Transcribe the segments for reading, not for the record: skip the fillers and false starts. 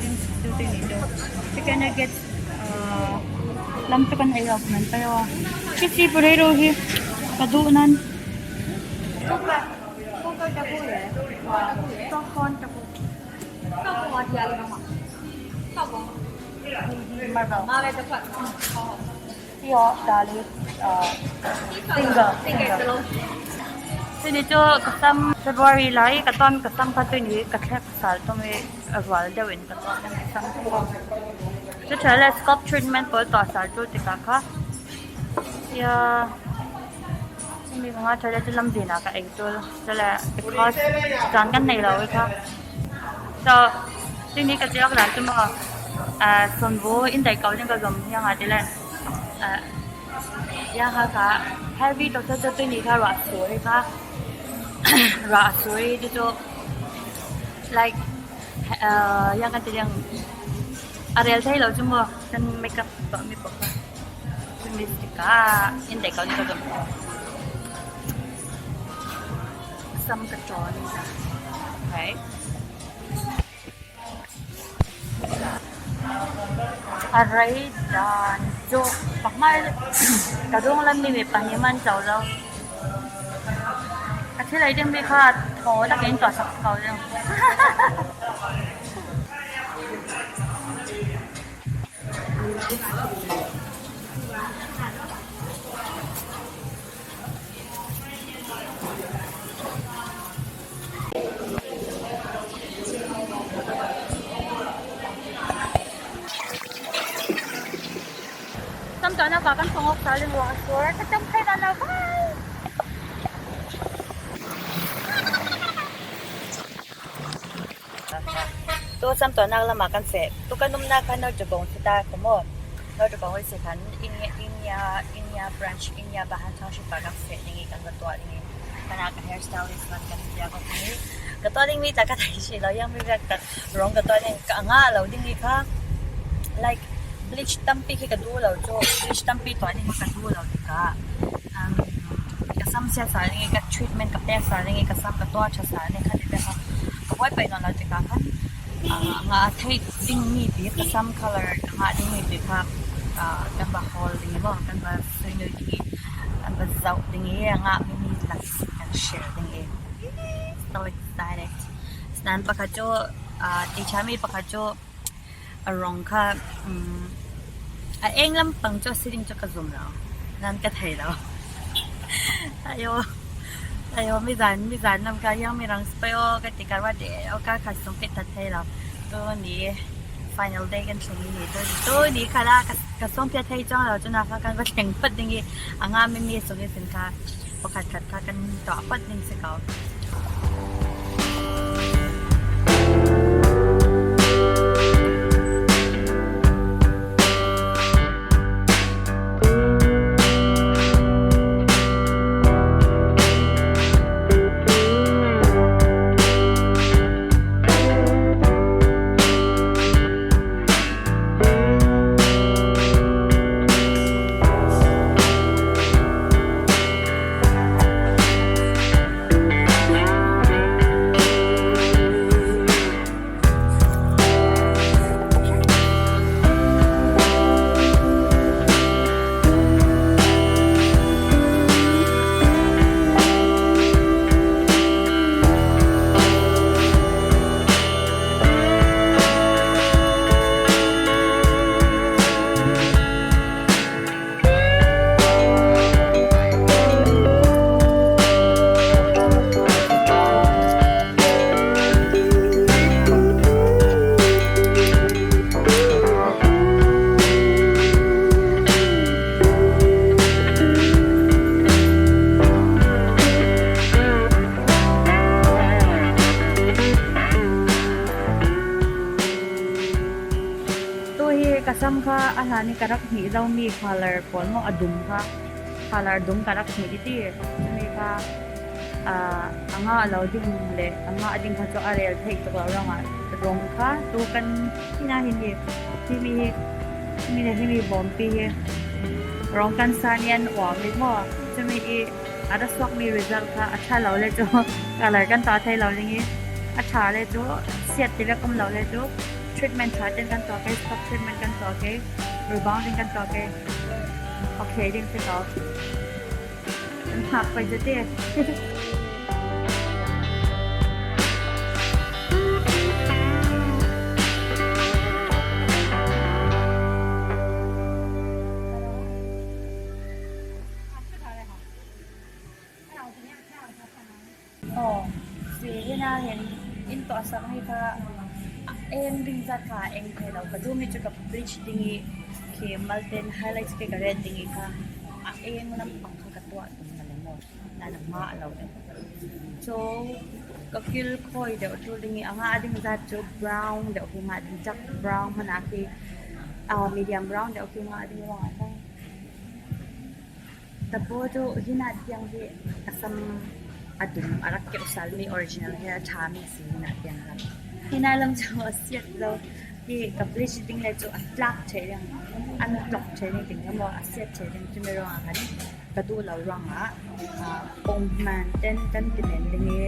ding chu te ni chu chicken nuggets ahh lam chu kan ei lo man pai a cheesy potato hi ka duh nan Chuni chu ka sam February lai ka tawn ka sam kha chuni ka thlek sal tawm i a rual deuh in ka tawn a ka sam chu chu tha le scalp treatment pawl tawh sal chu tikah kha tia chumi vanga tha le chu lam zinah ka ei tul chule because zan kan nei lo kha so chuni ka chiak dan chu maw ah sawnvu indaih ko ding ka zawm hiang ah tile. Kha heavy tawh chu tui ni kha ruah sur hi kha ruah a sur hi chu chu like ahh yang kan ti ang a rel thei lo chu maw kan makeup tawh mi pawh kha chumi tikah indaih ko ni ka zawm sam ka tawn okay. A rei dan chu pakhat ka dung lam mi mi pahnih man cho lo a thil ei ding mi kha thaw takin tuah sak ko ding. Samtawhna vah kan pawng awk ta ling ruang a sur ka tam phei dan lo vai. Tu samtawhnak lamah kan feh. Tu kan umnak kha North si ta ko maw? North si khan India India branch India Bahan Township ah kan feh ding i kan va tuah ding i kana ka hairstylist man kan bia ko i ka tuah dingmi tah ka thei hrih lo iang mi vek tak rong ka tuah ding ka ngah lo ding i kha like bleach tampi khi ka duh lo cu bleach tampi tuah ding ka duh lo tikah ka sam sia sal ding i ka treatment ka pek sal ding i ka sam ka tuah ṭha sal ding kha ti te kha ka buai pah nawn lo tikah khan ngah theih dingmi bik ka sam color ka ngah dingmi bik kha kan va hawl ding i maw kan va suinui ding i kan va zoh ding i a ngahmi mi lak kan share ding i so excited. Asinain pakhat cu ti ṭhami pakhat cu a rong kha a eng lampang cu a si ding cu ka zum lo. Nain ka thei lo. Ayo ayo mizan mizan nam ka yang mirang spay aw ka ti ka ruat i ka khat sung ka that thei lo. Tu ni final day kan thleng i ni tu ni khala ka sawmphia thei cang lo cun kha kan va thleng phot ding i a ngami mi sung i sin kha pakhat khat kha kan tuah phot ding si ko. Tu hi ka sam kha a hlan i ka rak hnih lomi color pawl maw a dum kha color dum ka rak hnih i ti. Cumi kha a ngah lo ding le a ngah ding kha cu a rel theih tuk lo ruangah rong kha tu kan hina hin hi himi hi himi le himi bawmpi hi rong kan san i an uam i maw cumi i a ra suakmi result kha a ṭha lo le cu color kan tuah thei lo ding i a ṭha le cu siat ti vek um lo le cu. Treatment tha ten kan tuah ke, scalp treatment kan tuah ke, rebounding kan tuah ke, okay ding si ko. Kan hngak pei cu ti. Aw, si hina hin inn tuah sak mi kha eng ding zat kha eng thei lo. Ka duhmi cu ka bleach ding i khi malten highlights khi ka ret ding i kha a eng lampang kha ka tuah tum na le maw nain a hma a lo deuh. Cu ka kil khawi deuh ṭul ding i a ngah ding zat cu brown deuh khi ngah ding dark brown hmanh ah khi medium brown deuh khi ngah ding ruangah khan Tapaw cu hinah tiang hi a sam a dum a rak keuh salmi original he a ṭhami a si hinah tiang lam. Hinah lam cu a siat lo. Hi ka bleach ding le cu a tlak ṭheh ding, an tlok ṭheh ding ting maw a siat ṭheh ding cumi ruangah khan ka duh lo ruangah pawng-hman ten kan ti men ding i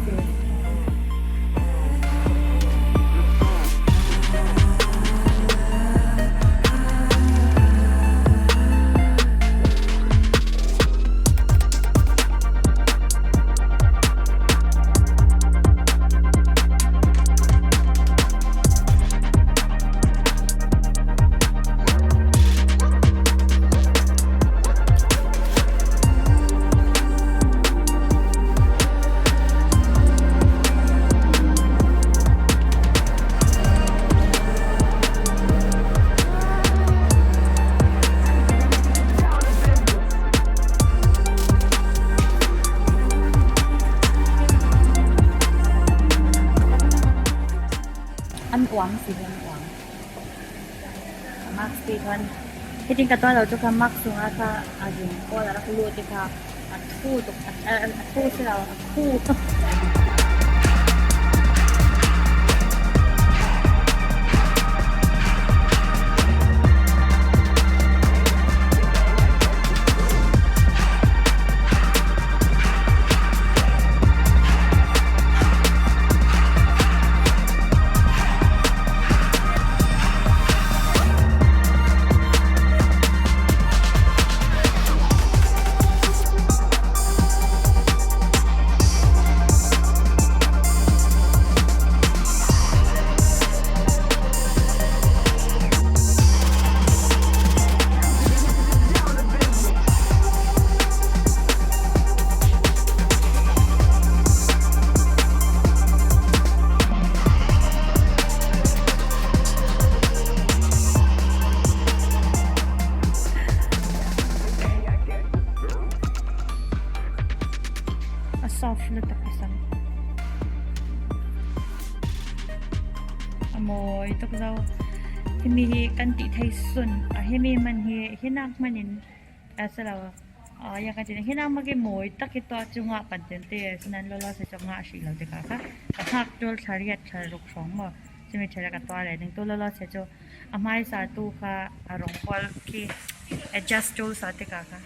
si. An uang si an uang. Mask ti khan hitin ka tuah lo cu kha mask chungah kha a zung pawl a rak lut i kha a thu tuk a thu si lo a khu. A soft lutuk a sam. A mawi tuk zo. Himi hi kan ti thei sun. A himi man hi hinak man in a si lo. Ya ka ti hinak ma ki mawi tak hi to chu nga pan ten te sinan lolo se chu nga shi lo te ka kha. Ka hak tul thariat tharuk hrawng mo. Chumi thela ka tuah le ding tu lolo se chu a hmaisa tu kha a rong kual khi adjust tul sa te ka kha.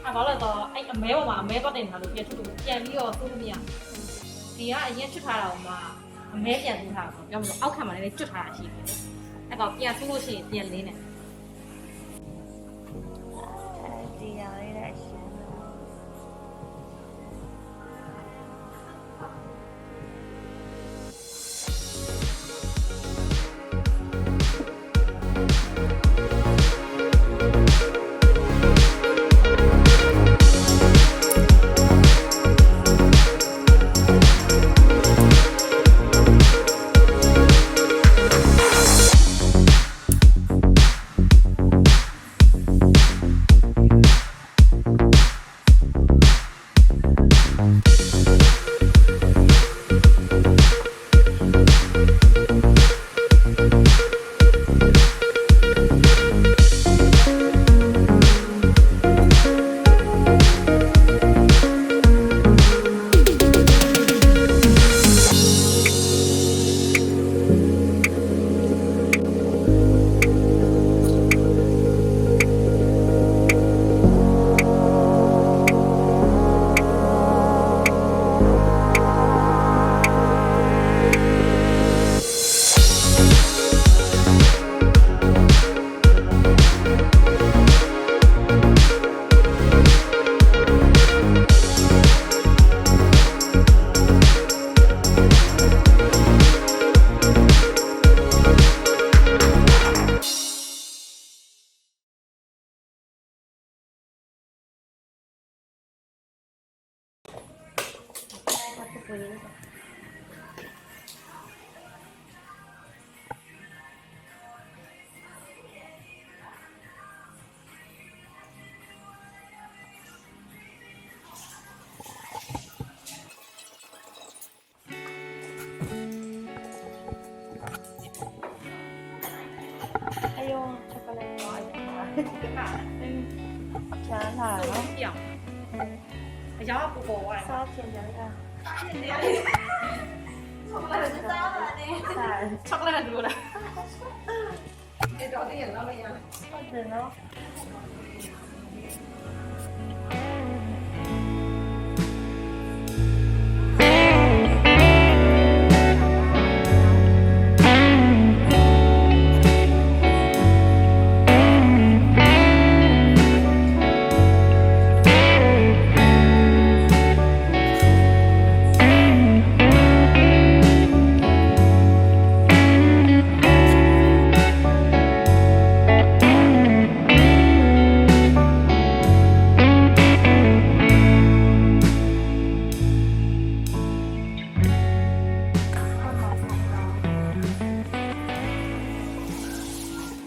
အဲ့ဘာလို့တော့အဲ့အမဲပေါ်မှာအမဲပတ်တင်ထားလို့ပြန်ထုတ်လို့ပြန်ပြီးတော့သုံးမရဒီကအရင်ချွတ်ထားတာကမှအမဲပြန်သုံးထားတာဆိုပြောမလို့အောက်ခံမှာလည်းချွတ်ထားတာရှိတယ်အဲ့ကောင်ပြန်သုံးလို့ရှိရင်ပြန်လင်းတယ် ဒီရောင်လေးလည်းအရှင်哎呦，巧克力天哪！ အရောင်ကပူပေါ်သွားတယ် 烧甜点啊！ ချောကလက်တူလားအဲ့တော့တည်းရတော့မရ ဟုတ်တယ်နော်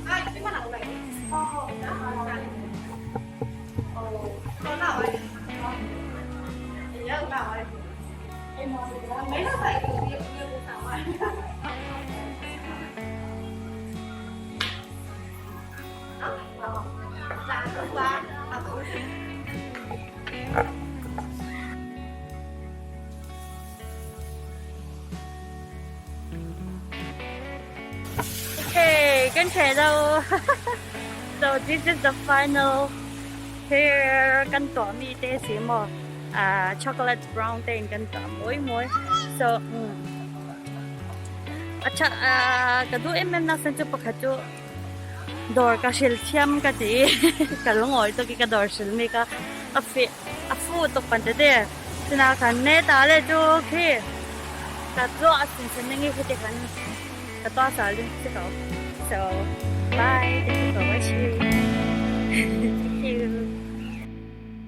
အဲ့ဒီမှာလာလိုက်ဟောနော်ဟောတော့လာပါရောက်လာပါအဲ့မော်မင်းတို့ဆိုင်ကိုပြပြကိုဆောင်ပါနော်ဟောလာတော့ပါအခု Okay, kan che đâu. So this is the final here kan to mi te si mo. À chocolate brown te kan to moi moi. So acha ka du em em na san chu pakhat chu dor ka shil thiam ka ti ka lungoi to ki ka dor shil mi ka a fi a fu to pan te te tina khan ne ta le chu khi ka zo a sin sin ngi khi te khan ka to sa lin si ko. So bye, thank you for watching.